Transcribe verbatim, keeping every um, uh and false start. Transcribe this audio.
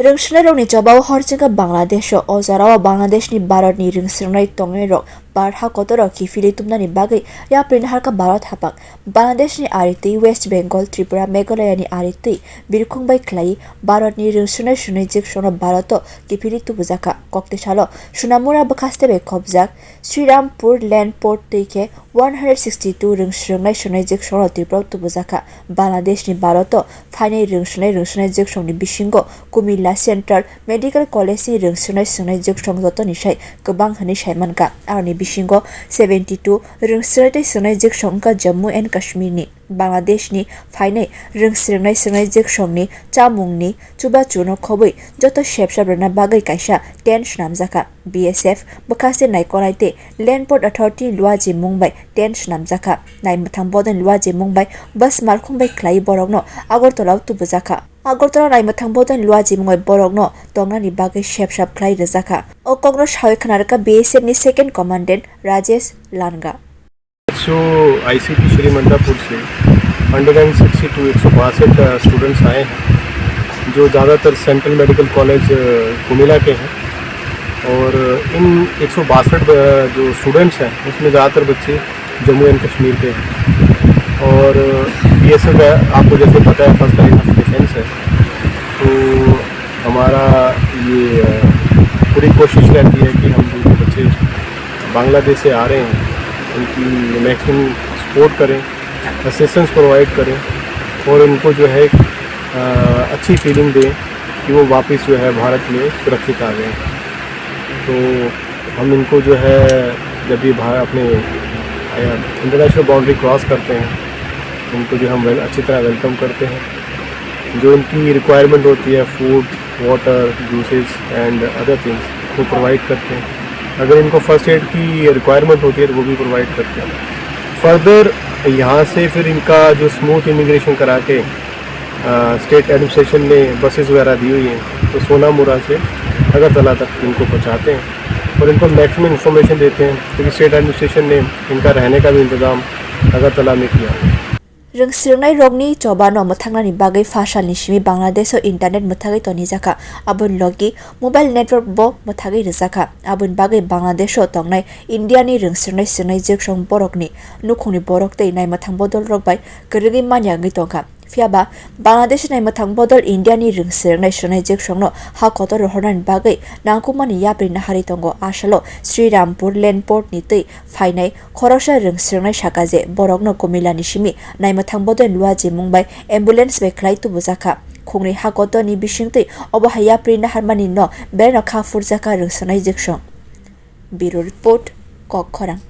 Rwngswrwngnairokni chobao horchingkha Bangladesho. O jorao Bangladeshni Bharatni rwngswrwngnai tongnairok bar ha kotorrok kiphilwi tubunani bagwi yapri naharkha Bharat haphang. Bangladeshni aritwi West Bengal, Tripura, Meghalayani aritwi birkhung bai khlaiwi Bharatni rwngswrwngnai swrwngnaijwksongno Bharato kiphilwi tubujakha. Koktisalo Sonamura bwkhaste bai khopjak Srirampur Land Port twi khe one hundred sixty two rwngswrwngnai swrwngnaijwksongno Tripurao tubujakha. Bangladeshni Bharato phainai rwngswrwngnai rwngswrwngnaijwksongni bisingo Kumilla Central Medical College ni rwngswrwngnai swrwngnaijwksong jotoni sai kwbang hwnwi saimankha. Aroni bisingo seventy two rwngswrwngnaitwi swrwngnaijwksong wngkha Jammu and Kashmir ni. Bangladeshni phainai rwngswrwngnai swrwngnaijwksongni chamungni chubachuno khobwi joto sepsap rwna bagwi kaisa tent swnamjakha. B S F bwkhaste naikolnai tei Land Port Authority ni luajimung bai tent swnamjakha. Naimwthang bodolni luajimung bai bus malkhung bai khlaiwi borokno Agartala o tubujakha. Agartala naimwthang bodolni luajimung bai borokno tongnani bagwi sepsap khlai rwjakha. O kokno sawi khna rwkha B S F ni Second Commandant Rajesh Langa. H O I C P Shri Mandapur से hundred and sixty two, एक सौ बासठ स्टूडेंट्स आए हैं, जो ज़्यादातर central medical college कुमिला के हैं। और इन एक सौ बासठ जो स्टूडेंट्स हैं, उसमें ज़्यादातर बच्चे जम्मू एंड कश्मीर के हैं। और बी एस एफ, आपको जैसे पता है, फर्स्ट लाइन ऑफ डिफेंस है। तो हमारा ये, अ, पूरी कोशिश रहती है कि हम जो बच्चे बांग्लादेश से आ रहे हैं, उनकी मैक्सिमम सपोर्ट करें, असिस्टेंस प्रोवाइड करें और उनको जो है, अ, अच्छी फीलिंग दें कि वो वापस जो है भारत में सुरक्षित आ गए। तो हम इनको जो है, जब ये बाहर अपने, अ, इंटरनेशनल बाउंड्री क्रॉस करते हैं, उनको जो हम वेल-, अच्छी तरह वेलकम करते हैं। जो इनकी रिक्वायरमेंट होती है, food, water, juices and other things, वो प्रोवाइड करते हैं। अगर इनको फर्स्ट एड की रिक्वायरमेंट होती है, तो वो भी प्रोवाइड करते हैं। फर्दर यहाँ से फिर इनका जो स्मूथ इमिग्रेशन करा के, अ, स्टेट एडमिनिस्ट्रेशन ने बसेस वगैरह दी हुई हैं, तो सोनामुरा से अगरतला तक इनको पहुँचाते हैं और इनको मैक्सिमम इन्फॉर्मेशन देते हैं, क्योंकि स्टेट एडमिनिस्ट्रेशन ने इनका रहने का भी इंतज़ाम अगरतला में किया है। Rwngswrwngnairokni chobano mwthangnani bagwi pha salni simi Bangladesh o internet mwthagwi tonijakha, aboni logi mobile network bo mwthagwi rwjakha. Aboni bagwi Bangladesh o tongnai India ni rwngswrwngnai swrwngnaijwksong borokni nukhungni borok tei naimwthang bodolrok bai kwrwngwi manya wngwi tongkha. Phiyaba Bangladesh naimwthang bodol India ni rwngswrwngnai swrwngnaijwksongno ha kotor rohornani bagwi nangkukmani yapri naharwi tongo. Asalo Srirampur Land Port ni twi phainai khoroksa rwngswrwngnai saka je borokno Kumilla ni simi naimwthang bodolni luajimung bai ambulance bai khlai tubujakha. Khungni ha kotorni bisingtwi obo hai yapri naharmani no belaino kha phurjakha rwngswrwngnaijwksong. Bureau Report, Kokkhorang.